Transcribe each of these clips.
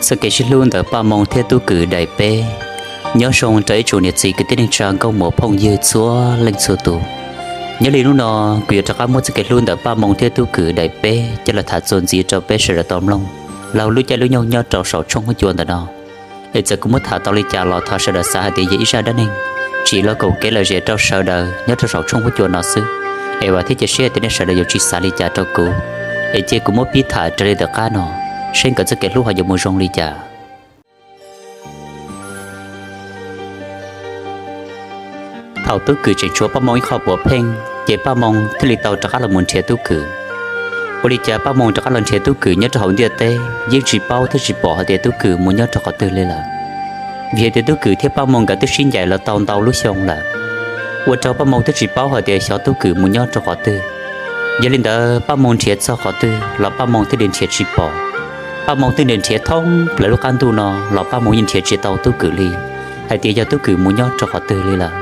Txoj kev sib hlub ntawm Paj Moo thiab Tub Kws daim peb. Nyob zoo rau ib tsoom niam txiv kwv tij neej tsa nkauj muam phooj ywg txhua leej txhua tus. Nyob li hnub no, kuv yuav rov qab muab txoj kev hlub ntawm Paj Moo thiab Tub Kws daim peb coj los tham txuas ntxiv rau peb sawv daws tau mloog laug lub caij lub nyoog nyob rau saum tshooj huab cua ntawm no. Es txawm kuv muab tham tau li cas los thov sawv daws xav hais tias yog ib zaj dab neeg tsim los koom kev lom zem rau sawv daws nyob rau saum tshooj huab cua no xwb. Es vam thiab cia siab tias nej sawv daws yuav tsis xav li cas rau kuv. Es cia kuv muab pib tham raws li ntawm qab no, seb nkawd txoj kev hlub ho yuav mus zoo li cas. Thaum Tub Kws tseem tshuav Paj Moo ib qho puav pheej, ces Paj Moo thiaj li tau rov qab los mus nrhiav Tub Kws. Ua li cas Paj Moo rov qab los nrhiav Tub Kws nyob rau hauv ntiaj teb yeej tsis paub thiab tsis pom hais tias Tub Kws mus nyob rau qhov twg li lawm. Vim hais tias Tub Kws thiab Paj Moo nkawd twb sib ncaim los tau ntau lub xyoo lawm, ua rau Paj Moo twb tsis paub hais tias xyov Tub Kws mus nyob rau qhov twg. Yog li ntawd Paj Moo nrhiav txog qhov twg los Paj Moo thiaj li nrhiav tsis pom. Paj Moo twb nrhiav thoob plaws lub qab ntuj no los Paj Moo yeej nrhiav tsis tau Tub Kws li, hais tias yog Tub Kws mus nyob rau qhov twg li lawm.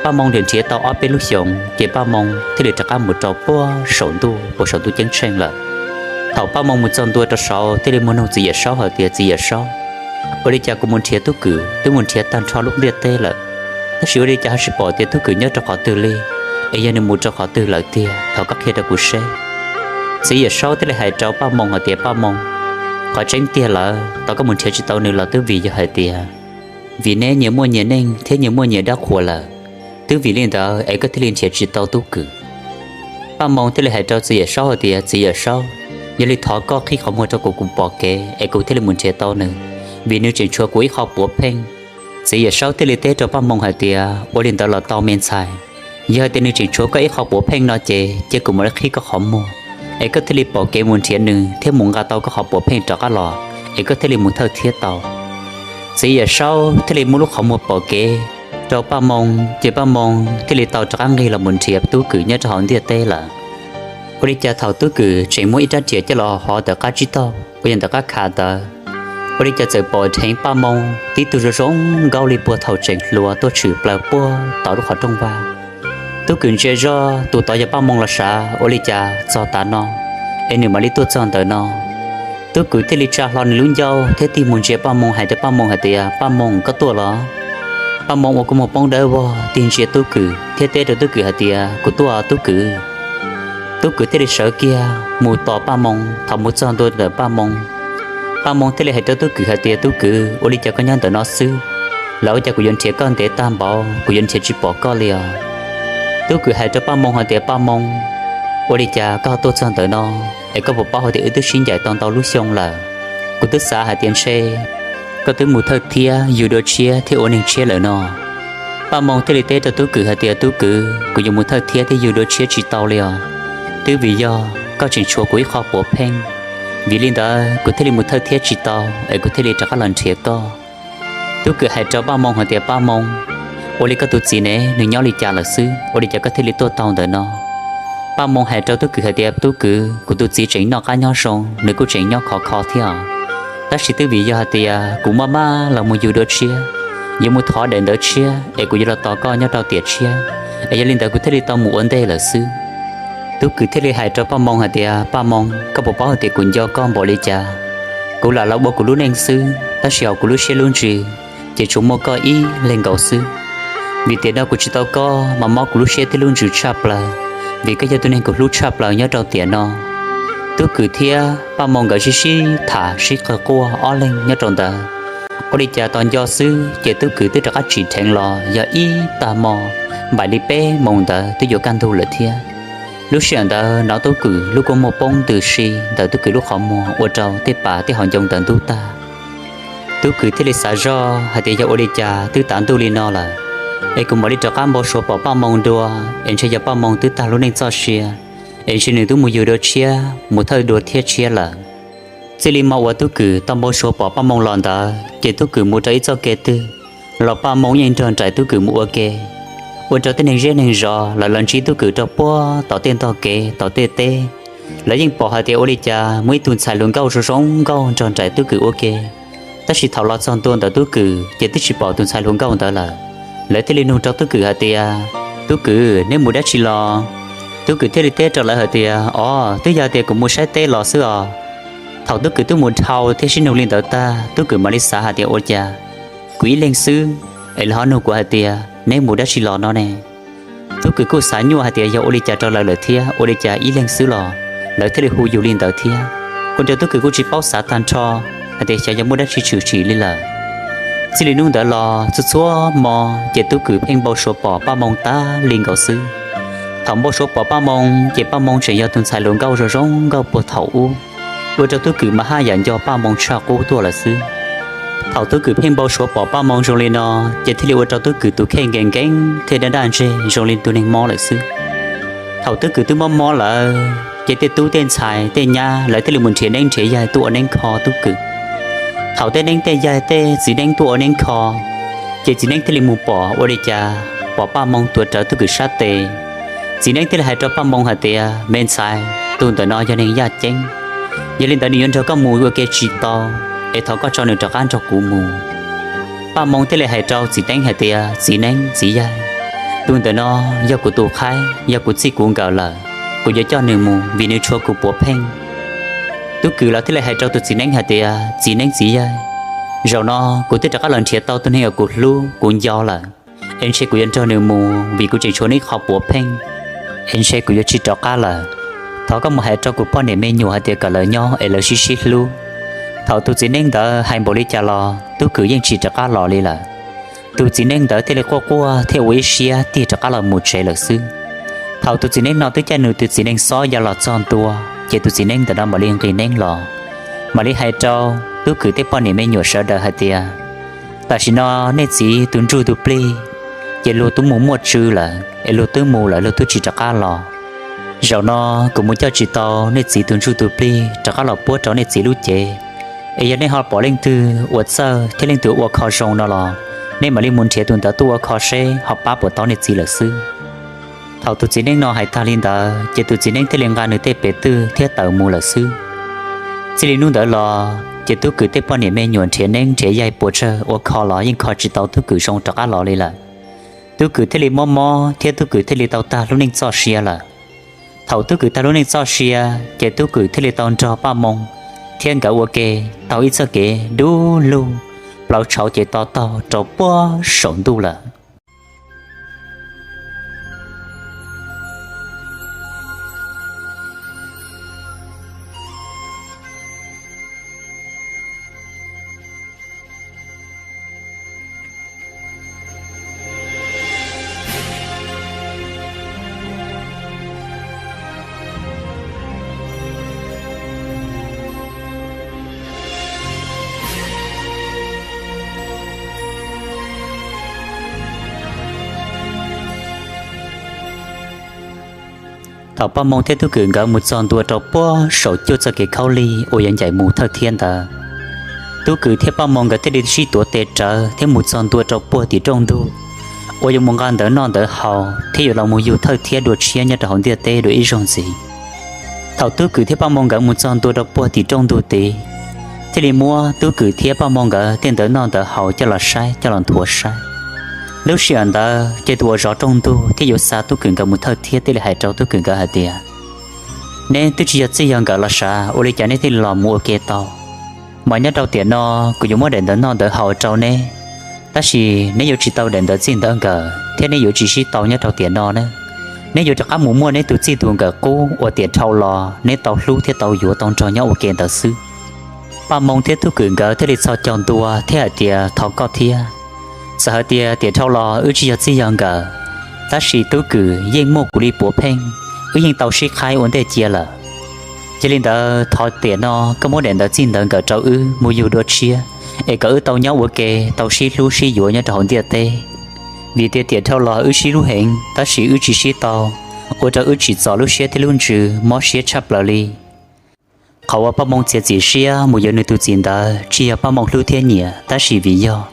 Paj Moo nrhiav nrhiav tau ob peb lub xyoos ces Paj Moo thiaj li rov qab mus rau puag saum ntuj, puag saum ntuj ceeb tsheej lawm. Thaum Paj Moo mus txog ntua rau saud thiaj li mus nug txiv Yawm Saub hais tias, Txiv Yawm Saub, ua li cas kuv mus nrhiav Tub Kws twb mus nrhiav tag nrho lub ntiaj teb lawm, tab sis ua li cas ho tsis pom tias Tub Kws nyob rau qhov twg li, es yog nws mus rau qhov twg lawm tiag, thov koj qhia rau kuv seb. Txiv Yawm Saub thiaj li hais rau Paj Moo hais tias, Paj Moo, qhov tseeb tiag lawm tau koj mus nrhiav tsis tau nws los twb vim yog hais tias, vim neb nyias muaj nyias neej thiab nyias muaj nyias dab qhuas lawm, twb vim li ntawd es koj thiaj li nrhiav tsis tau Tub Kws. Paj Moo thiaj li hais rau txiv Yawm Saub hais tias, Txiv Yawm Saub, yog li thov koj qhib qhov muag rau kuv, kuv pom kev es kuv thiaj li mus nrhiav tau nws, vim nws tseem tshuav kuv ib qho puav pheej. Txiv Yawm Saub thiaj li teb rau Paj Moo hais tias, Ua li ntawd los tau me ntxhais, yog hais tias nws tseem tshuav koj ib qho puav pheej no ces cia kuv mam li qhib koj qhov muag, es koj thiaj li pom kev mus nrhiav nws thiab mus nqa tau koj qhov puav pheej rov qab los, es koj thiaj li mus thawj thiab tau. Txiv Yawm Saub thiaj li muab lub qhov muag pom kev rau Paj Moo, ces Paj Moo thiaj li tau rov qab nqis los mus nrhiav Tub Kws nyob rau hauv ntiaj teb lawm. Ua li cas thaum Tub Kws tseem muaj ib rab riam coj los hov ntawm qab tsib taug uas yog ntawm qab khav ntawd, ua li cas txawm pom dheev Paj Moo tib tug zoo zoo nkauj li puag thaum tseem hluas tuaj tshwm plaws puag tom lub qhov rooj vag. Tub Kws ntsia zoj tus tod yog Paj Moo los sav, ua li cas txog tav no es nws mam li tuaj txog ntawm no. Tub Kws thiaj li tsa hlo nws lub ncauj thiab tig mus ntsia Paj Moo hais rau Paj Moo hais tias, Paj Moo, koj tuaj los? Paj Moo ua kua muag poob dawb vog tig ntsia Tub Kws thiab teb rau Tub Kws hais tias, Kuv tuaj, Tub Kws. Tub Kws thiaj li sawv kiag mus tos Paj Moo. Thaum mus txog ntua ntawm Paj Moo, Paj Moo thiaj li hais rau Tub Kws hais tias, Tub Kws, ua li cas koj nyob ntawm no xwb? Los ua cas kuv yuav nrhiav koj ntev tag npaum, kuv yuav nrhiav tsis pom koj li os. Tub Kws hais rau Paj Moo hais tias, Paj Moo, ua li cas koj tuaj txog ntawm no, es koj puas paub hais tias wb twb sib ncaim tau ntau lub xyoo lawm? Kuv twb xav hais tias ntshe koj twb mus thawj thiab yug dua tshiab thiab ua neeg tshiab lawm no. Paj Moo thiaj li teb rau Tub Kws hais tias, Tub Kws, kuv yuav mus thawj thiab thiab yug dua tshiab tsis tau li os, twb vim yog koj tseem tshuav kuv ib qho puav pheej. Vim li ntawd kuv thiaj li mus thawj thiab tsis tau, es kuv thiaj li rov qab los nrhiav koj. Tub Kws hais rau Paj Moo hais tias, Paj Moo, ua li koj tus txiv ne, nws nyob li cas lawm xwb, ua li cas koj thiaj li tuaj tau ntawm no? Paj Moo hais rau Tub Kws hais tias, Tub Kws, kuv tus txiv tseem noj qab nyob zoo, nws kuj tseem nyob khov kho thiab os. Tab sis twb vim yog hais tias kuv maj maj los mus yug dua tshiab, yuav mus thov daim ntawv tshiab es kuv yuav los tos koj nyob rau tiam tshiab, es yog li ntawd kuv thiaj li tau mus ua ntej lawm xwb. Tub Kws thiaj li hais rau Paj Moo hais tias, Paj Moo, koj puas paub hais tias kuv nco koj npaum li cas? Kuv lam los ua kuv lub neej xwb, tab sis hauv kuv lub siab lub ntsws ces tsuas muaj koj ib leeg nkaus xwb. Vim tiam no kuv tsis tau koj mas mob kuv lub siab thiab lub ntsws tshaj plaws, vim koj yog tus neeg kuv hlub tshaj plaws nyob rau tiam no. Tub Kws thiab Paj Moo nkawd sib sib tham sib qawg quaj ob leeg nyob rau ntawd. Ua li cas tos nco xwb ces Tub Kws twb rov qab tsim dheev los yog ib tag hmo, npaum li peb moos ntawd twb yuav kaj ntug lawm thiab. Lub sij hawm ntawd hnov Tub Kws lub kua muag poob ntws si ntawm Tub Kws lub qhov muag ua rau tej pas tej hauv ncoo ntawd ntub tag. Tub Kws thiaj li xav zoj hais tias yog ua li cas twb tav ntuj li no lawm, es kuv mam li rov qab npau suav pom Paj Moo dua, es ntshe yog Paj Moo twb tag lub neej txoj sia, es ntshe nws twb mus yug dua tshiab mus thawj dua thiab tshiab lawm. Txij li hmo uas Tub Kws tau npau suav pom Paj Moo los ntawd ces Tub Kws mus rau ib txoj kev twg los Paj Moo yeej nrog nraim Tub Kws mus ua ke, ua rau tej neeg zej neeg zos lawv los ntsib Tub Kws rau puag tom tej ntog kev tom tej teb. Lawv yeej pom hais tias ua li cas muaj ib tug ntxhais hluas nkauj zoo zoo nkauj nrog nraim Tub Kws ua ke. Tab sis thaum los txog ntua ntawm Tub Kws ces twb tsis pom tus ntxhais hluas nkauj ntawd lawm. Lawv thiaj li nug rau Tub Kws hais tias, Tub Kws, neb mus dab tsi los? Tub Kws thiaj li teb rau lawv hais tias, Os, twb yog tias kuv mus saib teb los xwb os. Thaum Tub Kws twb mus dhau thiab sib nug li ntawd tag, Tub Kws mam li xav hais tias ua cas kuv ib leeg xwb es lawv ho nug kuv hais tias neb mus dab tsi los no ne. Tub Kws kuj xav nyuaj hais tias yog ua li cas rau lawv lawm thiab, ua li cas ib leeg xwb los lawv thiaj li hu yus li ntawd thiab. Ua rau Tub Kws kuj tsis paub xav tag nrho hais tias xyov yog muaj dab tsi tshwm sim li lawm. Txij li hnub ntawd los txhua txhua hmo ces Tub Kws pheej npau suav pom Paj Moo tag li nkaus xwb. Thaum npau suav pom Paj Moo ces Paj Moo tseem yog tus ntxhais hluas nkauj zoo zoo nkauj puag thaum ub, ua rau Tub Kws mas haj yam nco Paj Moo tshaj qub tuaj lawm xwb. Thaum Tub Kws pheej npau suav pom Paj Moo zoo li no, ces thiaj li ua rau Tub Kws tus kheej nkees nkees thiab daj daj ntseg zoo li tus neeg mob lawm xwb. Thaum Tub Kws twb mob mob lawm, ces tej tub tej ntxhais tej nyab lawv thiaj li mus nrhiav neeb nrhiav yaig tuaj ua neeb kho Tub Kws. Thaum tej neeb tej yaig tej txiv neeb tuaj ua neeb kho, ces txiv neeb thiaj li mus pom ua li cas pom Paj Moo tuav rawv Tub Kws sab tes. Txiv neeb thiaj li hais rau Paj Moo hais tias, me ntxhais, tus ntawm no yog neeg yaj ceeb, yog li ntawd nws yuav nrog koj mus ua ke tsis tau, es thov koj tso nws rov qab nrog kuv mus. Paj Moo thiaj li hais rau txiv neeb hais tias, txiv neeb txiv yaig, tus ntawm no yog kuv tus qhaib, yog kuv txij kuv nkawm lawm, kuv yuav coj nws mus vim nws tshuav kuv puav pheej. Tub Kws los thiaj li hais rau tus txiv neeb hais tias, txiv neeb txiv yaig, zaum no kuv twb rov qab los nrhiav tau tus neeg uas kuv hlub kuv nco lawm, es ntshe kuv yuav nrog nws mus vim kuv tseem tshuav nws ib qho puav pheej, es ntshe kuv yuav tsis rov qab lawm. Thov koj mus hais rau kuv poj niam me nyuam hais tias kom lawv nyob es lawv sib sib hlub. Thaum tus txiv neeb ntawd hais npaum li cas los Tub Kws yeej tsis rov qab los li lawm. Tus txiv neeb ntawd thiaj li quaj quaj thiaj ua ib siab tig rov qab los mus tsev lawm xwb. Thaum tus txiv neeb no twb caij nws tus txiv neej xob ya los txog ntua, ces tus txiv neeb ntawm no mam li nqis neeb los, mam li hais rau Tub Kws tej poj niam me nyuam sawv daws hais tias, tam sim no nej txiv tus ntsuj tus plig ces luag twb mus muaj tswv lawm es luag twb mus lawm, luag twb tsis rov qab los. Zaum no kuv mus coj tsis tau nej txiv tus ntsuj tus plig rov qab los puab rau nej txiv lub cev, es yog nej ho pom leej twg ua txawj thiab leej twg ua kho zoo no los nej mam li mus nrhiav tus ntawd tuaj ua kho seb ho pab puas tau nej txiv lawm xwb. Thaum tus txiv neeb no hais tag li ntawd ces tus txiv neeb thiaj li nqa nws tej pes twj thiab tawm mus lawm xwb. Txij li hnub ntawd los ces Tub Kws tej poj niam me nyuam nrhiav neeb nrhiav yaig puas tsawg ua kho los yeej kho tsis tau Tub Kws zoo rov qab los li lawm. Tub Kws thiaj li mob mob thiab Tub Kws thiaj li tau tag lub neej txoj sia lawm. Thaum Tub Kws tag lub neej txoj sia, ces Tub Kws thiaj li tau nrog Paj Moo thiab nkawd ua ke tau ib txoj kev dub lug, plaub tshauv ces to taug rau puag saum ntuj lawm. Thaum Paj Moo thiab Tub Kws nkawd mus txog ntua rau puag saum cuaj txoj kev khaub lig uas yuav ncaim mus thawj thiab ntawd, Tub Kws thiab Paj Moo nkawd thiaj li sib tuav tes rawv thiab mus txog ntua rau puag tim rooj ntug uas yuav mus nqa ntawv noj ntawv haus thiab yuav los mus yug thawj thiab dua tshiab nyob rau hauv ntiaj teb dua ib zaug ntxiv. Thaum Tub Kws thiab Paj Moo nkawd mus txog ntua rau puag tim rooj ntug tid, thiaj li muab Tub Kws thiab Paj Moo nkawd tej ntawv noj ntawv haus coj los saib, coj los nthuav saib. Lub sij hawm ntawd ces tus uas zov rooj ntug thiab yuav xa Tub Kws nkawd mus thawj thiab thiaj li hais rau Tub Kws nkawd hais tias, neb twb tsis yog txij yog nkawm los sav, ua li cas neb thiaj li los mus ua ke tau? Mas nyob rau tiam no kuv yuav muab daim ntawv noj ntawv haus rau neb, tab sis neb yuav tsis tau daim ntawv txij ntawv nkawm thiab neb yuav tsis sib tau nyob rau tiam no na. Neb yuav rov qab mus muaj neb tus txij tus nkawm qub uas tiam dhau los neb tau hlub thiab tau yuav tau nrog nyob ua ke ntawd xwb. Paj Moo thiab Tub Kws nkawd thiaj li txhos caug ntua thiab hais tias, thov koj thiab. Txawm hais tias tiam dhau los wb tsis yog txij yog nkawm, tab sis Tub Kws yeej muaj kuv li puav pheej, wb yeej tau sib qhaib ua ntej cia lawm. Yog li ntawd thov tiam no koj muab daim ntawv txij ntawv nkawm rau wb mus yug dua tshiab, es kom wb tau nyob ua ke tau sib hlub sib yuav nyob rau hauv ntiaj teb. Vim tias tiam dhau los wb sib hlub heev tab sis wb tsis sib tau, ua rau wb tsim txom lub siab thiab lub ntsws mob siab tshaj plaws li. Qhov uas Paj Moo txiav txim siab mus yuav nws tus txiv ntawd tsis yog Paj Moo hlub thiab nyiam, tab sis vim yog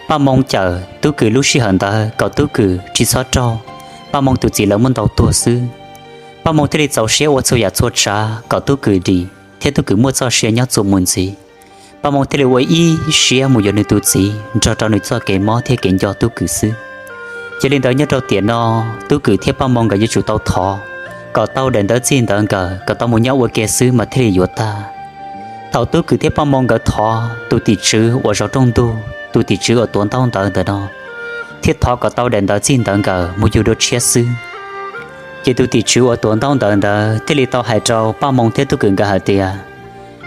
Paj Moo cawm Tub Kws lub sij hawm ntawd kom Tub Kws tsis txhob raug Paj Moo tus txiv lawv muab ntaus tuag xwb. Paj Moo thiaj li txaus siab ua txhua yam txhua tsav kom Tub Kws dim thiab Tub Kws muaj txoj sia nyob txuas mus ntxiv. Paj Moo thiaj li ua ib siab mus yuav nws tus txiv nrog rau nws txoj kev mob thiab kev nco Tub Kws xwb. Yog li ntawd nyob rau tiam no, Tub Kws thiab Paj Moo nkawd yuav tsum tau thov kom tau daim ntawv txij ntawv nkawm kom tau mus nyob ua ke xwb mas thiaj li yuav tag. Thaum Tub Kwm thiab Paj Moo nkawd thov tus tim tswv uas zov rooj ntug, tus tim tswv uas tuav ntaub ntawv ntawm no, thiab thov kom tau daim ntawv txij ntawv nkawm mus yug dua tshiab xwb, ces tus tim tswv uas tuav ntaub ntawv ntawd thiaj li tau hais rau Paj Moo thiab Tub Kwm nkawd hais tias,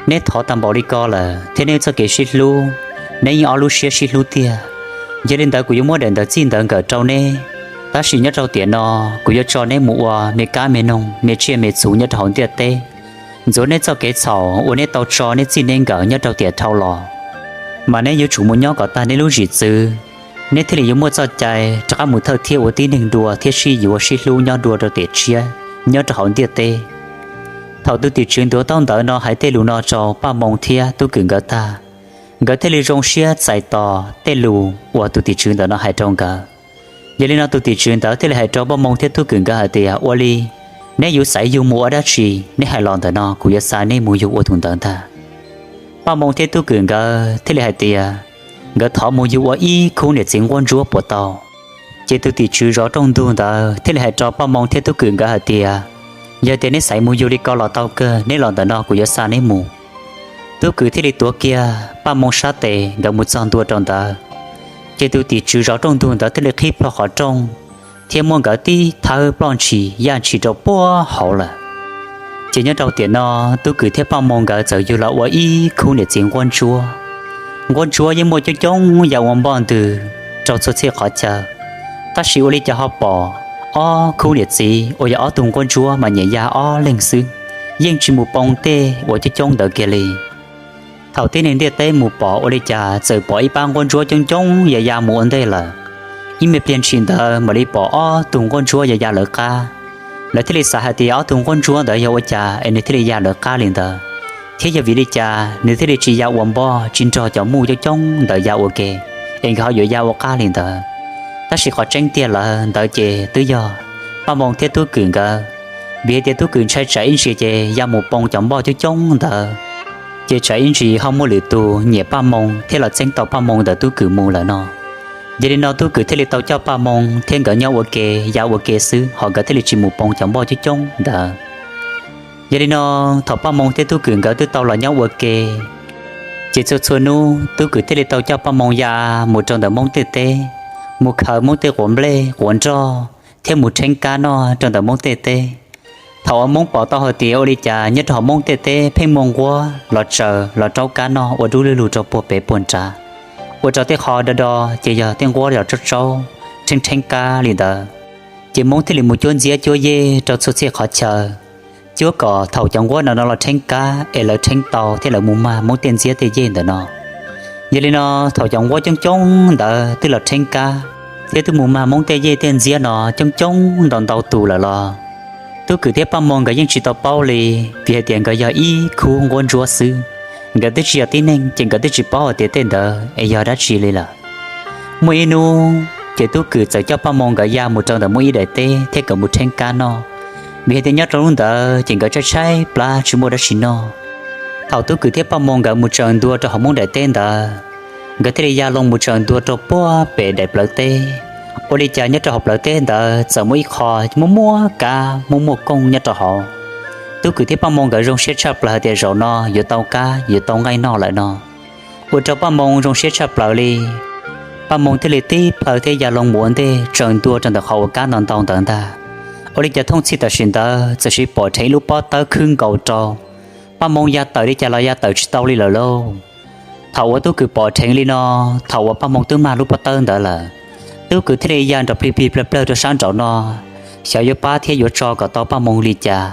neb thov tag npaum li ko lawm thiab neb txoj kev sib hlub, neb yeej ob lub siab sib hlub tiag. Yog li ntawd kuv yuav muab daim ntawv txij ntawv nkawm rau neb, tab sis nyob rau tiam no kuv yuav tso neb mus ua me kab me noog me tsiaj me txhu nyob rau hauv ntiaj teb, ntxuav neb txoj kev txhaum uas neb tau tso neb txij neb nkawm nyob rau tiam dhau los, mas neb yuav tsum mus nyob kom tag neb lub zim txwv, neb thiaj li yuav muaj txoj cai rov qab mus thawj thiab ua tib neeg dua thiab sib yuav sib hlub nyob dua rau tiam tshiab nyob rau hauv ntiaj teb. Thaum tus tim tswv ntuav ntaub ntawv no hais tej lus no rau Paj Moo thiab Tub Kwm nkawd tag, nkawd thiaj li zoo siab txais tos tej lus uas tus tim tswv ntawm no hais rau nkawd. Yog li no tus tim tswv ntawd thiaj li hais rau Paj Moo thiab Tub Kwm nkawd hais tias, ua li, neb yuav xaiv yug mus ua dab tsi? Neb hais los ntawm no kuv yuav xa neb mus yug ua tus ntawd ntag. Paj Moo thiab Tub Kwm nkawd thiaj li hais tias, nkawd thov mus yug ua ib khub niam txiv nquab ntsuab puas tau? Ces tus tim tswv zov rooj ntug ntawd thiaj li hais rau Paj Moo thiab Tub Kwm nkawd hais tias, yog tias neb xaiv mus yug li ko los tau kawg, neb los ntawm no kuv yuav xa neb mus. Tub Kwm thiaj li tuav kiag Paj Moo sab tes nkawd mus txog ntua rau ntawd, ces tus tim tswv zov rooj ntug ntawd thiaj li qhib plho qhov rooj, thiab muab nkawd tib thawb ploj ntshis yaj ntshis rau puag hauv lawm. Ces nyob rau tiam no, Tub Kwm thiab Paj Moo nkawd txawm yug los ua ib khub niam txiv nquab ntsuab. Nquab ntsuab yeej muaj coob coob ya ua npoj ntws rau txhua txhia qhov chaw, tab sis ua li cas ho pom ob khub niam txiv uas yog ob tug nquab ntsuab mas nyias ya ob leeg xwb, yeej tsis mus poo tej uas coob coob ntawd kiag li. Thaum tib neeg ntiaj teb mus pom ua li cas txawm pom ib pab nquab ntsuab coob coob ya ya mus ua ntej lawm. Ib me pliag ntshis ntawd mam li pom ob tug nquab ntsuab ya ya lawv qab. Lawv thiaj li xav hais tias ob tug nquab ntsuab ntawd yog ua cas es nws thiaj li ya lawv qab li ntawd, thiab yog vim li cas nws thiaj li tsis ya ua npoj tsis nrog cov muj coob coob ntawd ya ua ke, es nkawd ho yuav ya ua qab li ntawd. Tab sis qhov tseeb tiag lawm ntawd ces twb yog Paj Moo thiab Tub Kwm nkawd, vim hais tias Tub Kwm ntshai tsam ib ntsis ces ya mus poo cov npoj coob coob ntawd, ces tsam ib ntsis ho muaj lwm tus nyiam Paj Moo thiab los txeeb tau Paj Moo ntawm Tub Kwm mus lawm no. Yog li no Tub Kwm thiaj li tau coj Paj Moo thiab nkawd nyob ua ke ya ua ke xwb, ho nkawd thiaj li tsis mus poo cov npoj coob coob ntawd. Yog li no, thaum Paj Moo thiab Tub Kwm nkawd twb tau los nyob ua ke, ces txhua txhua hnub Tub Kwm thiaj li tau coj Paj Moo ya mus rau ntawm Hmoob tej teb, mus khaws Hmoob tej quav nplej quav nroj thiab mus rheeb kab noj rau ntawm Hmoob tej teb. Thaum uas Hmoob pom tau hais tias ua li cas nyob rau hauv Hmoob tej teb pheej muaj nquab los tsaws los raub kab noj ua dub lug lug rau puag pem puag nrad, ua rau tej qho do do ces yog tej nquab los tsaub tsaub rheeb rheeb kab li ntawd, ces Hmoob thiaj li mus cuab ntxiab cuab yej rau txhua txhia qhov chaw, cuab kom thaum cov nquab no no los rheeb kab es lawv rheeb tau thiab lawv mus mag Hmoob tej ntxiab tej yej ntawm no. Yog li no, thaum cov nquab coob coob ntawd twb los rheeb kab thiab twb mus mag Hmoob tej yej tej ntxiab no coob coob ntau ntau tus lawm los, Tub Kwm thiab Paj Moo nkawd yeej tsis tau paub li, vim hais tias nkawd yog ib khub nquab ntsuab xwb. Nkawd twb tsis yog tib neeg ces nkawd twb tsis paub hais tias tej ntawd es yog dab tsi li lawm. Muaj ib hnub ces Tub Kwm txawm coj Paj Moo nkawd ya mus rau ntawm Hmoob ib daim teb thiab nkawd mus rheeb kab noj, vim hais tias nyob rau lub ntawd ces nkawd tshaib tshaib plab tsis muaj dab tsi noj. Thaum Tub Kwm thiab Paj Moo nkawd mus tsaws ntua rau hauv Hmoob daim teb ntawd, nkawd thiaj li ya loo mus tsaws ntua rau puag pem daim plawv teb. Ua li cas nyob rau hauv plawv teb ntawd txawm muaj ib qho muaj muaj kab muaj muaj kooj nyob rau hauv. Tub Kwm thiab Paj Moo nkawd zoo siab tshaj plaws hais tias zaum no yuav tau kab yuav tau nqaij noj lawm no, ua rau Paj Moo zoo siab tshaj plaws li. Paj Moo thiaj li tib plhaw thiab ya loo mus ua ntej tsaws ntua rau ntawm qhov uas kab ntau ntau ntawd ntag. Ua li cas thooj txhij tam sim ntawd txawm sis pom dheev ib lub pob tawb khwb nkaus rau. Paj Moo ya tawm li cas los ya tawm tsis tau li lawm lauj. Thaum uas Tub Kwm pom dheev li no, thaum uas Paj Moo twb mag lub pob tawb ntawd lawm, Tub Kwm thiaj li ya nrov plig plig plawg plawg rau sab nraum no, xyov yuav pab thiab yuav tso kom tau Paj Moo li cas.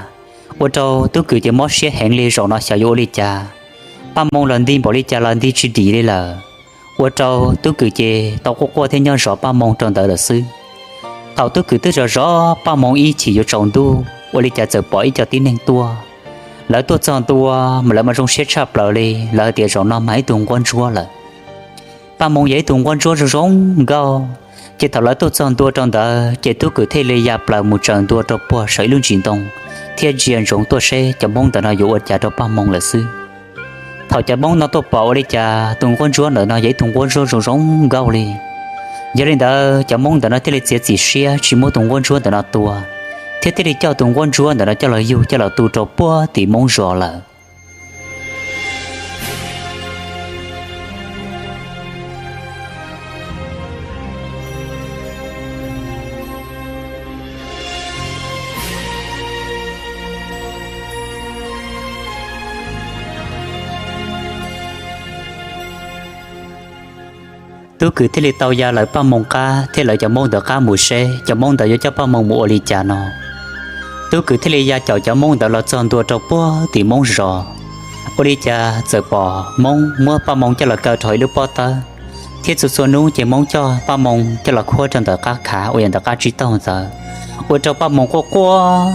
Ua rau Tub Kwm ces mob siab heev li, zaum no xyov yuav ua li cas. Paj Moo los nti npaum li cas los nti tsis dim li lawm, ua rau Tub Kwm ces tau quaj quaj thiab nyob zov Paj Moo rau ntawd lawm xwb. Thaum Tub Kwm twb zov zov Paj Moo ib chim yuav tsaus ntuj, ua li cas txawm pom ib co tib neeg tuaj. Lawv tuaj txog ntua mas lawv mas zoo siab tshaj plaws li, lawv hais tias zaum no mag ib tug nquab ntsuab lawm. Paj Moo yog ib tug nquab ntsuab zoo zoo nkauj, ces thaum lawv tuaj txog ntua rau ntawd ces Tub Kwm thiaj li ya plaws mus tsaws ntua rau puag saum ib lub ntsis ntoo, thiab ntsia ntsoov tuaj seb cov Hmoob ntawm no yuav ua cas rau Paj Moo lawm xwb. Thaum cov Hmoob no tuaj pom ua li cas tus nquab ntsuab ntawm no yog ib tug nquab ntsuab zoo zoo nkauj li. Yog li ntawd cov Hmoob ntawm no thiaj li txiav txim siab tsis muab tus nquab ntsuab ntawm no tua, thiab thiaj li coj tus nquab ntsuab ntawm no coj los yug coj los tu rau puag tim Hmoob zos lawm. Tub Kws thiaj li tau ya lawv Paj Moo qab thiab lawv cov Moob ntawd qab mus seb cov Moob ntawd yuav coj Paj Moo mus ua li cas no. Tub Kws thiaj li ya caum cov Moob ntawd los txog ntua rau puag tim Moob zos. Ua li cas txawm pom Moob muab Paj Moo coj los kaw rau hauv ib lub pob tawb, thiab txhua txhua hnub ces Moob coj Paj Moo coj los khuab rau ntawm qab khav uas yog ntawm qab tsib taug ntawd, ua rau Paj Moo quaj quaj.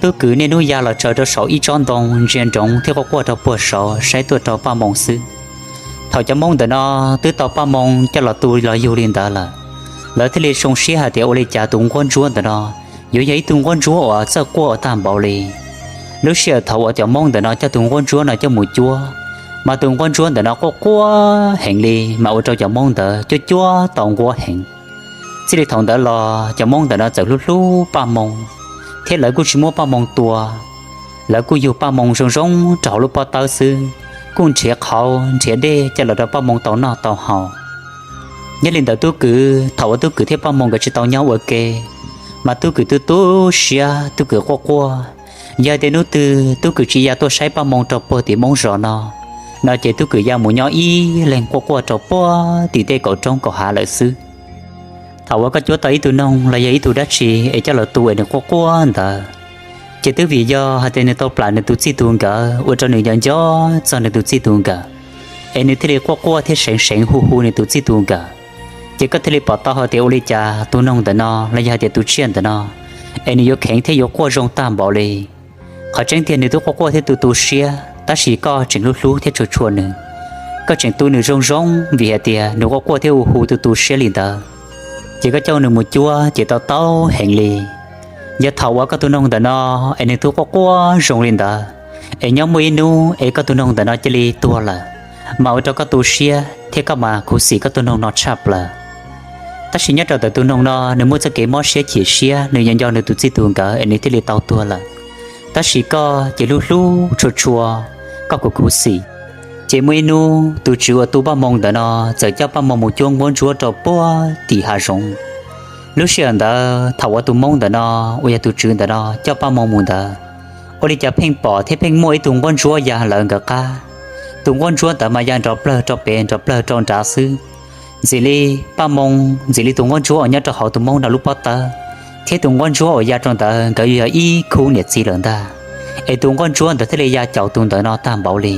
Tub Kws niaj hnub ya los tsaws rau saum ib tsob ntoo ntsia nroov thiab quaj quaj rau puag saud saib tuaj rau Paj Moo xwb. Thaum cov Moob ntawm no twb tau Paj Moo coj los tu los yug li ntawd lawm, lawv thiaj li zoo siab hais tias ua li cas tus nquab ntsuab ntawm no yuav yog ib tug nquab ntsuab uas txawj quaj ua tag npaum li. Lub sij hawm thaum uas cov Moob ntawm no coj tus nquab ntsuab no coj mus cuab, mas tus nquab ntsuab ntawm no quaj quaj heev li mas ua rau cov Moob ntawd cuab cuab tau nquab heev. Txij li thaum ntawd los cov Moob ntawm no txawm hlub hlub Paj Moo, thiab lawv kuj tsis muab Paj Moo tua. Lawv kuj yug Paj Moo zoo zoo rau hauv lub pob tawb xwb, kuj nrhiav qhauv nrhiav dej coj los rau Paj Moo tau noj tau haus. Nyob li ntawd Tub Kws, thaum uas Tub Kws thiab Paj Moo nkawd tsis tau nyob ua ke, mas Tub Kws tu tu siab, Tub Kws quaj quaj. Yog tias hnub twg Tub Kws tsis ya tuaj saib Paj Moo rau puag tim Moob zos no, no ces Tub Kws ya mus nyob ib leeg quaj quaj rau puag tim tej kaum roob kaum hav lawm xwb. Thaum uas koj cuab tau ib tug noog los yog ib tug dab tsi es coj los tu es nws quaj quaj ntawd, ces twb vim yog hais tias nws tau plam nws tus txij tus nkawm ua rau nws nco nco txog nws tus txij tus nkawm, es nws thiaj li quaj quaj thiab seev seev hu hu nws tus txij tus nkawm. Ces koj thiaj li pom tau hais tias ua li cas tus noog ntawm no los yog hais tias tus tsiaj ntawm no es nws yuav kheev thiab yuav quaj zoo tag npaum li. Qhov tseeb tiag nws twb quaj quaj thiab tu tu siab, tab sis koj tseem hlub hlub thiab tshua tshua nws. Koj tseem tu nws zoo zoo vim hais tias nws quaj quaj thiab hu hu tu tu siab li ntawd. Ces koj coj nws mus cuab ces tau taub heev li. Yog thaum uas koj tus noog ntawm no es nws twb quaj quaj zoo li ntawd, es nyob muaj ib hnub es koj tus noog ntawm no cia li tuag lawm, mas ua rau koj tu siab thiab koj mas khuv xim koj tus noog no tshaj plaws. Tab sis nyob rau ntawm tus noog no nws muaj txoj kev mob siab chim siab, nws nco nco nws tus txij tus nkawm es nws thiaj li tau tuag lawm. Tab sis koj ces hlub hlub tshua tshua koj, khuv khuv xim. Ces muaj ib hnub tus tswv uas tu Paj Moo ntawm no txawm coj Paj Moo mus cuab nquab ntsuab rau puag tim hav zoov. Lub sij hawm ntawd thaum uas tus Moob ntawm no uas yog tus tswv ntawm no coj Paj Moo mus ntawd, ua li cas pheej pom thiab pheej muaj ib tug nquab ntsuab ya lawv nkawd qab. Tus nquab ntsuab ntawd mas ya nrov plawg rau pem nrov plawg rau nrad xwb. Ntxim li Paj Moo, ntxim li tus nquab ntsuab uas nyob rau hauv tus Moob no lub pob tawb, thiab tus nquab ntsuab uas ya rau ntawd nkawd yuav yog ib khub niam txiv lawm ntag. Es tus nquab ntsuab ntawd thiaj li ya caum tus ntawd no tag npaum li.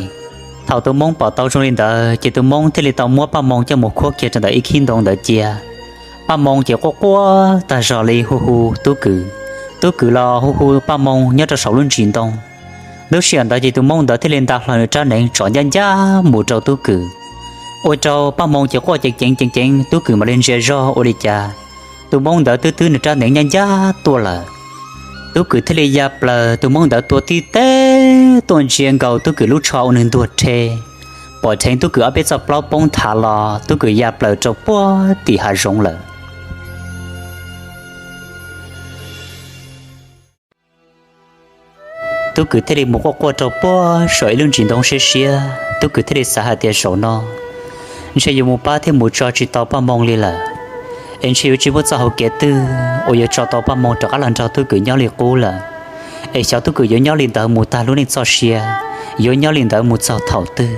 Thaum tus Moob pom tau zoo li ntawd ces tus Moob thiaj li tau muab Paj Moo coj mus khuab kiag rau ntawm ib khib ntoo ntawd cia. Paj Moo ces quaj quaj tag zog li hu hu Tub Kws. Tub Kws los hu hu Paj Moo nyob rau saum lub ntsis ntoo. Lub sij hawm ntawd ces tus Moob ntawd thiaj li nta hlo nws rab hneev tsom ncaj ncaj mus rau Tub Kws, ua rau Paj Moo ces quaj ceev ceev ceev ceev, Tub Kws mam li ntsia zog ua li cas tus Moob ntawd twb twb nws rab hneev ncaj ncaj tuaj lawm. Tub Kws thiaj li ya plaws, tus Moob ntawd tua tib teg tuaj ntsia nkaus Tub Kws lub tsho ua nws ntuag rhe, pom dheev Tub Kws ob peb txoj plaub poob nthav los Tub Kws ya plaws rau puag tim hav zoov lawm. Tub Kws thiaj li mus quaj quaj rau puag saum ib lub ntsis ntoo siab siab. Tub Kws thiaj li xav hais tias zaum no ntshe yuav mus pab thiab mus tso tsis tau Paj Moo li lawm, es ntshe yuav tsis muaj txoj hauv kev twg uas yuav tso tau Paj Moo rov qab los nrog Tub Kws nyob li qub lawm. Es xyov Tub Kws yuav nyob li ntawd mus tag lub neej txoj sia, yuav nyob li ntawd mus txog thaum twg.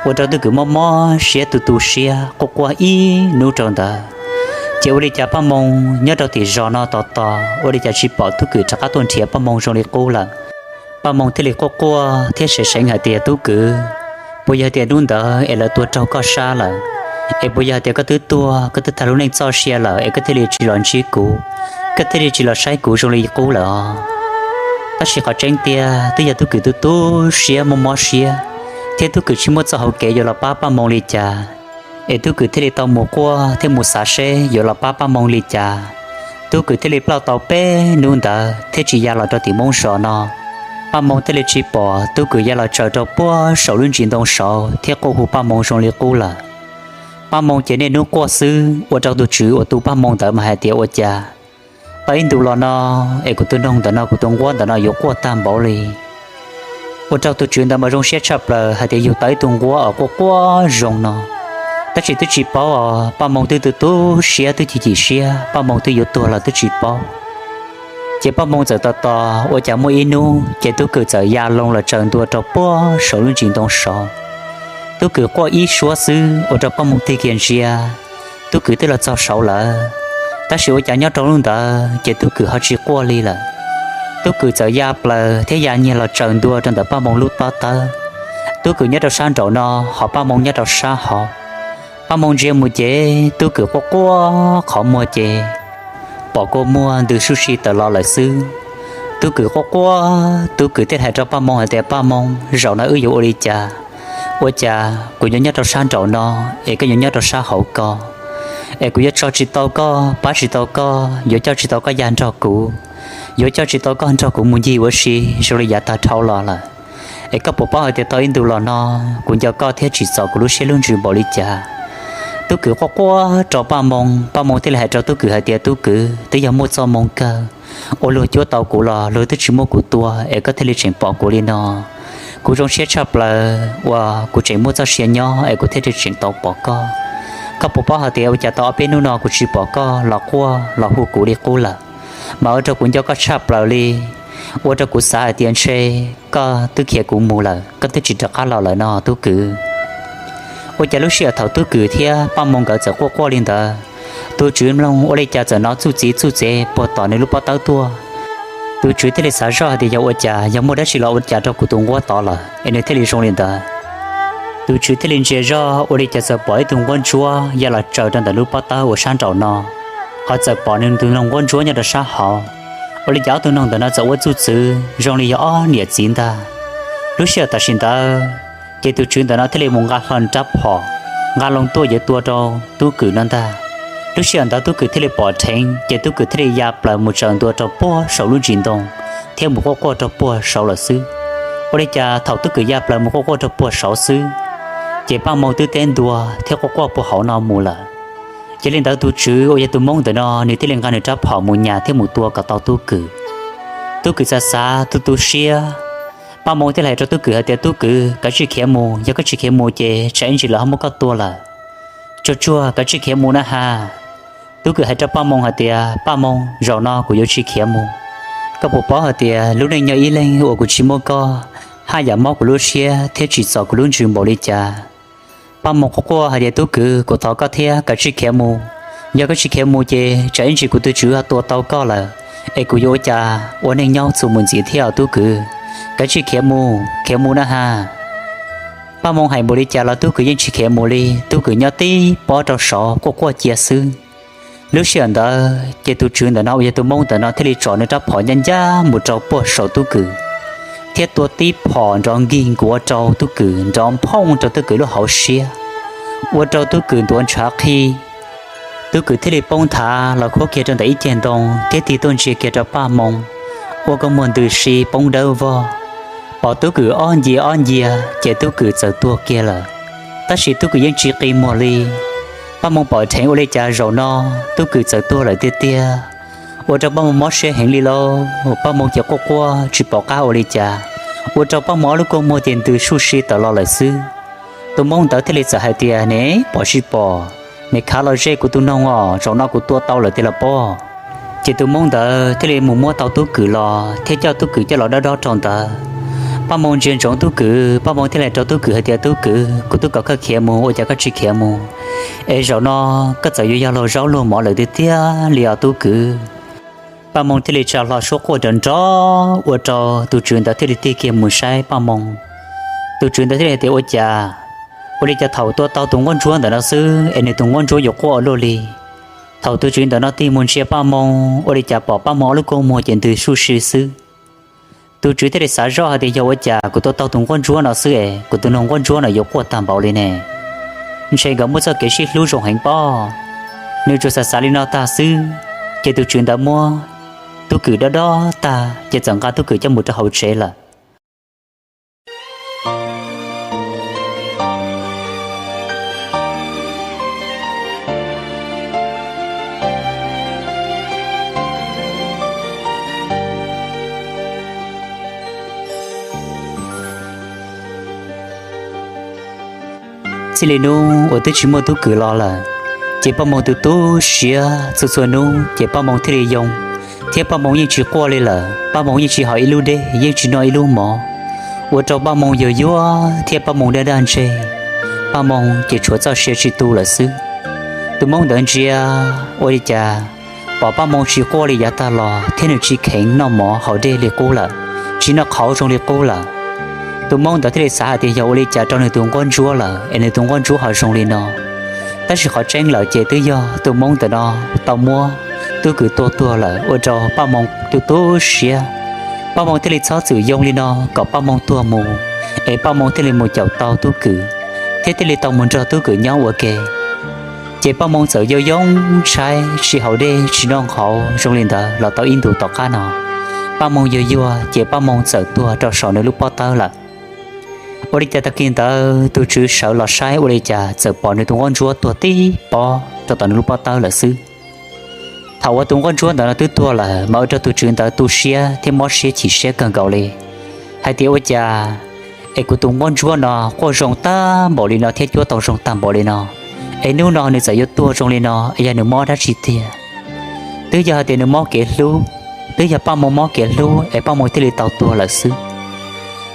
Ua rau Tub Kws mob mob siab tu tu siab quaj quaj ib hnub rau ntawd. Ces ua li cas Paj Moo nyob rau tim zos no tos tos ua li cas tsis pom Tub Kws rov qab tuaj nrhiav Paj Moo zoo li qub lawm. Paj Moo thiaj li quaj quaj thiab seev seev hais tias, Tub Kws, puas yog tias hnub ntawd es lawv tua raug koj sab lawm? Es puas yog hais tias koj twb tuag, koj twb tag lub neej txoj sia lawm es koj thiaj li tsis los ntsib kuv, koj thiaj li tsis los saib kuv zoo li qub lawm os? Tab sis qhov tseeb tiag twb yog Tub Kws tu tu siab mob mob siab, thiab Tub Kws tsis muaj txoj hauv kev yuav los pab Paj Moo li cas. Es Tub Kws thiaj li tau mus quaj thiab mus xav seb yuav los pab Paj Moo li cas. Tub Kws thiaj li plauj tau peb hnub ntawd thiab tsis ya los rau tim Moob zos no. Paj Moo thiaj li tsis pom Tub Kws ya los tsaws rau puag saum lub ntsis ntoo saud thiab quaj hu Paj Moo zoo li qub lawm. Paj Moo ces niaj hnub quaj xwb, ua rau tus tswv uas tu Paj Moo ntawd mas hais tias, Ua cas tau ib ntus los no es kuv tus noog ntawm no, kuv tus nquab ntawm no yuav quaj tag npaum li? Ua rau tus tswv ntawd mas zoo siab tshaj plaws hais tias yug tau ib tug nquab uas quaj quaj zoo no. Tab sis twb tsis paub os, Paj Moo twb tu tu siab twb chim chim siab, Paj Moo twb yuav tuag los twb tsis paub. Ces Paj Moo txawm tos tos ua cas muaj ib hnub ces Tub Kws txawm ya loo los tsaws ntua rau puag saum lub ntsis ntoo saud. Tub Kwm quaj ib suab xwb ua rau Paj Moo tig kiag ntsia, Tub Kwm twb los txog saud lawm. Tab sis ua cas nyob rau lub ntawd ces Tub Kwm ho tsis quaj li lawm. Tub Kwm txawm ya plaws thiab ya nyiag los tsaws ntua rau ntawm Paj Moo lub pob tawb. Tub Kwm nyob rau sab nraum no, ho Paj Moo nyob rau sab hauv. Paj Moo ntsia mus ces Tub Kwm quaj quaj qhov muag ces pom kua muag ntws suj si tawm los lawm xwb. Tub Kwm quaj quaj, Tub Kwm thiaj hais rau Paj Moo hais tias, Paj Moo, zaum no wb yuav ua li cas? Ua cas kuv yuav nyob rau sab nraum no, es koj yuav nyob rau sab hauv ko, es kuv yuav tso tsis tau koj, pab tsis tau koj, yuav coj tsis tau koj ya nrog kuv, yuav coj tsis tau koj nrog kuv mus ncig ua si zoo li yav tag dhau los lawm. Es koj puas paub hais tias tau ib ntus los no kuv nco koj thiab tsim txom kuv lub siab lub ntsws npaum li cas? Tub Kwm quaj quaj rau Paj Moo, Paj Moo thiaj li hais rau Tub Kwm hais tias, Tub Kwm, twb yog muaj txoj moo kawg, ua luag cuab tau kuv los luag twb tsis muab kuv tua es koj thiaj li tseem pom kuv li no. Kuv zoo siab tshaj plaws uas kuv tseem muaj txoj sia nyob es kuv thiaj li tseem tau pom koj. Koj puas paub hais tias ua cas tau ob peb hnub no kuv tsis pom koj los quaj los hu kuv li qub lawm, mas ua rau kuv nco koj tshaj plaws li, ua rau kuv xav hais tias ntshe koj twb khiav kuv mus lawm, koj twb tsis rov qab los lawm no Tub Kwm. Ua cas lub sij hawm thaum Tub Kwm thiab Paj Moo nkawd txawm quaj quaj li ntawd, tus tswv mloog ua li cas txawm hnov txuj txiv txuj txev puag tom nws lub pob tawb tuaj. Tus tswv thiaj li xav zoj hais tias yog ua cas, yog muaj dab tsi los ua cas rau kuv tus nquab tod lawm es nws thiaj li zoo li ntawd. Tus tswv thiaj li ntsia zoj ua li cas txawm pom ib tug nquab ntsuab ya los tsaws rau ntawm lub pob tawb uas sab nraum no, ho txawm pom nws tus noog nquab ntsuab nyob rau sab hauv. Ua li cas ob tug noog ntawm no txawm ua txuj txwv zoo li yog ob niam txiv ntag. Lub sij hawm tam sim ntawd, ces tus tswv ntawm no thiaj li mus nqa hlo nws rab phom, nqa loo tuaj yuav tua rau Tub Kwm no ntag. Lub sij hawm ntawd Tub Kwm thiaj li pom dheev, ces Tub Kwm thiaj li ya plaws mus tsaws ntua rau puag saum lub ntsis ntoo, thiab mus quaj quaj rau puag saud lawm xwb. Ua li cas thaum Tub Kwm ya plaws mus quaj quaj rau puag saud xwb, ces Paj Moo twb teb ntua thiab quaj quaj puag hauv no mus lawm. Yog li ntawd tus tswv uas yog tus Hmoob ntawm no nws thiaj li nqa nws rab phom mus nyas thiab mus tua kom tau Tub Kwm. Tub Kwm xav xav tu tu siab, Paj Moo thiaj li hais rau Tub Kwm hais tias, Tub Kwm, kav tsij khiav mus, yog koj tsis khiav mus ces tsam ib ntsis lawv ho muab koj tua lawm. Tsuag tsuag kav tsij khiav mus na has. Tub Kwm hais rau Paj Moo hais tias, Paj Moo, zaum no kuv yuav tsis khiav mus. Koj puas paub hais tias lub neej nyob ib leeg uas kuv tsis muaj koj, haj yam mob kuv lub siab thiab tsim txom kuv lub ntsws npaum li cas. Paj Moo quaj quaj hais tias, Tub Kwm, kuv thov koj thiab, kav tsij khiav mus. Yog koj tsis khiav mus ces tsam ib ntsis kuv tus tswv ho tua tau koj lawm, es kuv yuav ua cas ua neej nyob txuas mus ntxiv thiab os Tub Kwm. Kav tsij khiav mus, khiav mus na has. Paj Moo hais npaum li cas los Tub Kwm yeej tsis khiav mus li, Tub Kwm nyob tib pob rau saud quaj quaj cia xwb. Lub sij hawm ntawd ces tus tswv ntawm no uas yog tus Hmoob ntawm no thiaj li tsom nws rab phom ncaj ncaj mus rau puag saum Tub Kwm, thiab tua tib phom nrov nkig nkuav rau Tub Kwm, nrov nphooj rau Tub Kwm lub hauv siab, ua rau Tub Kwm ntuav ntshav qhi. Tub Kwm thiaj li poob nthav los khuab kiag rau ntawm ib ceg ntoo thiab tig tuaj ntsia kiag rau Paj Moo, ua kua muag ntws si poob dawb vog. Pom Tub Kwm ob ncia ob ncia ces Tub Kwm txawm tuag kiag lawm. Tab sis Tub Kwm yeej tsis qi muag li. Paj Moo pom dheev ua li cas zaum no Tub Kwm txawm tuag lawm tiag tiag, ua rau Paj Moo mob siab heev li lauj. Paj Moo ces quaj quaj tsis pom qab ua li cas, ua rau Paj Moo ob lub kua muag ces ntws suj si tawm los lawm xwb. Tus Hmoob ntawd thiaj li txawm hais tias, Ne, pom tsis pom, ne khav los ze kuv tus noog os, zaum no kuv tua tau lawm tiag los pob. Ces tus Hmoob ntawd thiaj li mus muab tau Tub Kwm los thiab coj Tub Kwm coj los dob dob rau ntawd. Paj Moo ntsia ntsoov Tub Kwm, Paj Moo thiaj li hais rau Tub Kwm hais tias, Tub Kwm, kuv twb kom koj khiav mus, ua cas koj tsis khiav mus? Es zaum no koj txawm yuav yog luag zaub luag mov lawm tiag tiag li os Tub Kwm. Paj Moo thiaj li tsa hlo suab quaj nrov nrov ua rau tus tswv ntawd thiaj li tig kiag mus saib Paj Moo. Tus tswv ntawd thiaj li hais tias, Ua cas? Ua li cas thaum tua tau tus nquab ntsuab ntawm no xwb es nws tus nquab ntsuab yuav quaj ua luaj li? Thaum tus tswv ntawm no tig mus ntsia Paj Moo, ua li cas pom Paj Moo ob lub kua muag ces ntws suj si xwb. Tus tswv thiaj li xav zoj hais tias, Yog ua cas kuv tua tau tus nquab ntsuab no xwb es kuv tus noog nquab ntsuab no yuav quaj tag npaum li ne? Ntshe nkawd muaj txoj kev sib hlub zoo heev pob. Nws tsuas xav xav li no tag xwb, ces tus tswv ntawd muab Tub Kwm dob dob tag ces txawm nqa Tub Kwm coj mus rau hauv tsev lawm. Txij li hnub uas twb tsis muaj Tub Kwm los lawm, ces Paj Moo tu tu siab txhua txhua hnub ces Paj Moo thiaj li yoo, thiab Paj Moo yeej tsis quaj li lawm. Paj Moo yeej tsis haus ib lub dej, yeej tsis noj ib lub mov, ua rau Paj Moo yuag yuag thiab Paj Moo daj daj ntseg. Paj Moo ces tshuav txoj sia tsis tu lawm xwb. Tus Hmoob ntawd ntsia ua li cas pom Paj Moo tsis quaj li yav tag los thiab nws tsis kheev noj mov haus dej li qub lawm, tsis noj qhauv zoo li qub lawm. Tus Hmoob ntawd thiaj li xav hais tias yog ua li cas rau nws tus nquab ntsuab lawm es nws tus nquab ntsuab ho zoo li no. Tab sis qhov tseeb lawm ces twb yog tus Hmoob ntawm no tau muab Tub Kws tua tuag lawm ua rau Paj Moo tu tu siab. Paj Moo thiaj li txhob txwm yoo li no kom Paj Moo tuag mus, es Paj Moo thiaj li mus caum tau Tub Kws, thiab thiaj li tau mus nrog Tub Kws nyob ua ke. Ces Paj Moo txawm yoo yoo tshaib tsis haus dej tsis noj qhauv zoo li ntawd los tau ib ntus tom qab no. Paj Moo yuag yuag ces Paj Moo txawm tuag rau saum nws lub pob tawb lawm. Ua li cas tag kis ntawd tus tswv sawv los saib ua li cas txawm pom nws tus nquab ntsuab tuag tib pob rau tom nws lub pob tawb lawm xwb. Thaum uas tus nquab ntsuab ntawd no twb tuag lawm mas ua rau tus tswv ntawd tu siab thiab mob siab chim siab kawg nkaus li, hais tias ua cas es kuv tus nquab ntsuab no quaj zoo tag npaum li no thiab cuab tau zoo tag npaum li no, es hnub no nws txawm yuav tuag zoo li no es yog nws mob dab tsi tiag? Twb yog hais tias nws mob kev hlub, twb yog Paj Moo mob kev hlub es Paj Moo thiaj li tau tuag lawm xwb.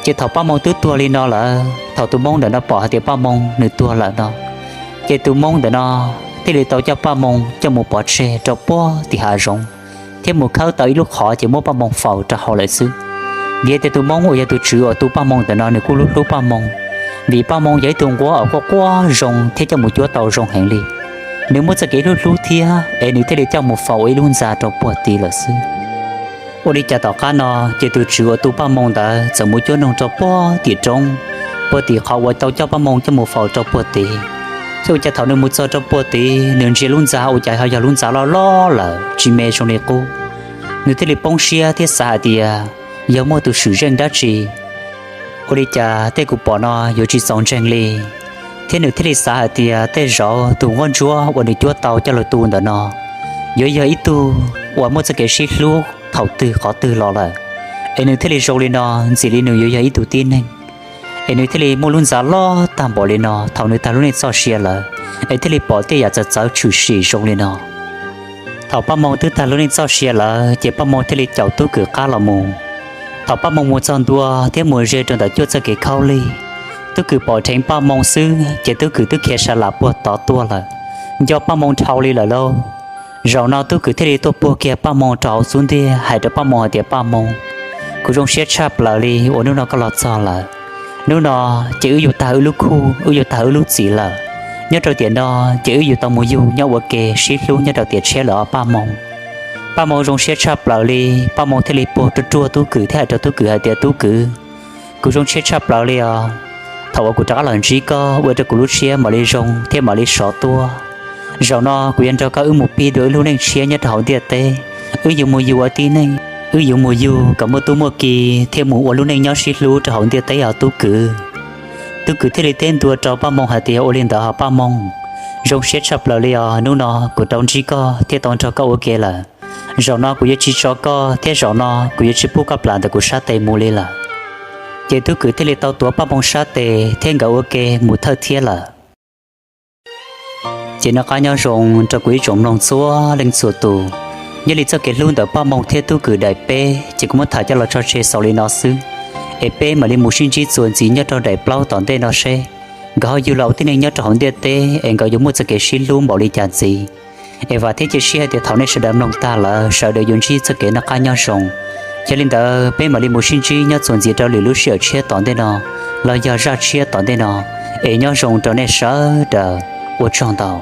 Ces thaum Paj Moo twb tuag li no lawm, thaum tus Hmoob ntawm no pom hais tias Paj Moo nws tuag lawm no, ces tus Hmoob ntawm no thiaj li tau coj Paj Moo coj mus pov tseg rau puag tim hav zoov, thiab mus khawb tau ib lub qhov ces muab Paj Moo faus rau hauv lawm xwb. Vim tias tus Hmoob uas yog tus tswv uas tu Paj Moo ntawm no nws kuj hlub hlub Paj Moo, vim Paj Moo yog ib tug nquab uas quaj quaj zoo thiab coj mus cuab tau zoo heev li. Nws muaj txoj kev hlub hlub thiab es nws thiaj li coj mus faus ua ib lub ntxa rau puag tid lawm xwb. Ua li cas tom qab no ces tus tswv uas tu Paj Moo ntawd txawm mus cuab noog rau puag tim roob, puag tim qhov uas tau coj Paj Moo coj mus faus rau puag tid. Thiab ua cas thaum nws mus txog rau puag tid nws ntsia lub ntxa ua cas ho yog lub ntxa loj loj lawm tsis me zoo li qub. Nws thiaj li poob siab thiab xav hais tias yog muaj tus swm zeej dab tsi, ua li cas tej kuv pom no yuav tsis txaus ntseeg li. Thiab nws thiaj li xav hais tias tej zaum tus nquab ntsuab uas nws cuab tau coj los tu ntawm no yuav yog ib tug uas muaj txoj kev sib hlub thaum twg qhov twg los lawm, es nws thiaj li zoo li no ntxim li nws yuav yog ib tug tib neeg. Es nws thiaj li muaj lub ntxa loj tag npaum li no thaum nws tag lub neej txoj sia lawm, es thiaj li pom tej yam txawv txawv tshwm sim zoo li no. Thaum Paj Moo twb tag lub neej txoj sia lawm ces Paj Moo thiaj li caum Tub Kws qab los mus. Thaum Paj Moo mus txog ntua thiab mus ze rau ntawm cuaj txoj kev khaub lig, Tub Kws pom dheev Paj Moo xwb ces Tub Kws twb khiav sa lam puag tod tuaj lawm, nco Paj Moo dhau li lawm lauj. Zaum no Tub Kws thiaj li tuaj puag kiag Paj Moo rau hauv xub ntiag hais rau Paj Moo hais tias, Paj Moo, kuv zoo siab tshaj plaws li uas hnub no koj los txog lawm. Hnub no ces wb yuav tag wb lub khuj, wb yuav tag wb lub txim lawm. Nyob rau tiam no ces wb yuav tau mus yug nyob ua ke sib hlub nyob rau tiam tshiab lawm os Paj Moo. Paj Moo zoo siab tshaj plaws li, Paj Moo thiaj li puag ruaj ruaj Tub Kws thiab hais rau Tub Kws hais tias, Tub Kws, kuv zoo siab tshaj plaws li os. Thaum uas kuv rov qab los ntsib koj ua rau kuv lub siab mam li zoo thiab mam li sov tuaj. Zaum no kuv yuav nrog koj wb mus pib dua wb lub neej tshiab nyob rau hauv ntiaj teb. Wb yuav mus yug ua tib neeg, wb yuav mus yug kom muaj tub muaj ki thiab mus ua lub neej nyob sib hlub rau hauv ntiaj teb os Tub Kws. Tub Kws thiaj li teb ntua rau Paj Moo hais tias, Ua li ntawd hos Paj Moo, zoo siab tshaj plaws li os, hnub no kuv tau ntsib koj thiab tau nrog koj ua ke lawm. Zaum no kuv yuav tsis tso koj thiab zaum no kuv yuav tsis pub koj plam ntawm kuv sab tes mus li lawm. Ces Tub Kws thiaj li tau tuav Paj Moo sab tes thiab nkawd ua ke mus thawj thiab lawm. Ces noj qab nyob zoo rau kuv ib tsoom mloog txhua leej txhua tus. Nyob li txoj kev hlub ntawm Paj Moo thiab Tub Kws daim peb ces kuv muab tham coj los tso tseg xaus li no xwb. Es peb mam li mus sib ntsib txuas ntxiv nyob rau daim plaub tom ntej no seb nkawd ho yug los ua tib neeg nyob rau hauv ntiaj teb es nkawd yuav muaj txoj kev sib hlub npaum li cas ntxiv. Es vam thiab cia siab hais tias thaum nej sawv daws mloog tag lawm sawv daws yuav ntsib txoj kev noj qab nyob zoo. Yog li ntawd peb mam li mus sib ntsib nyob txuas ntxiv rau lwm lub sij hawm tshiab tom ntej no, los yog zaj tshiab tom ntej no. Es nyob zoo rau nej sawv daws, ua tsaug ntau.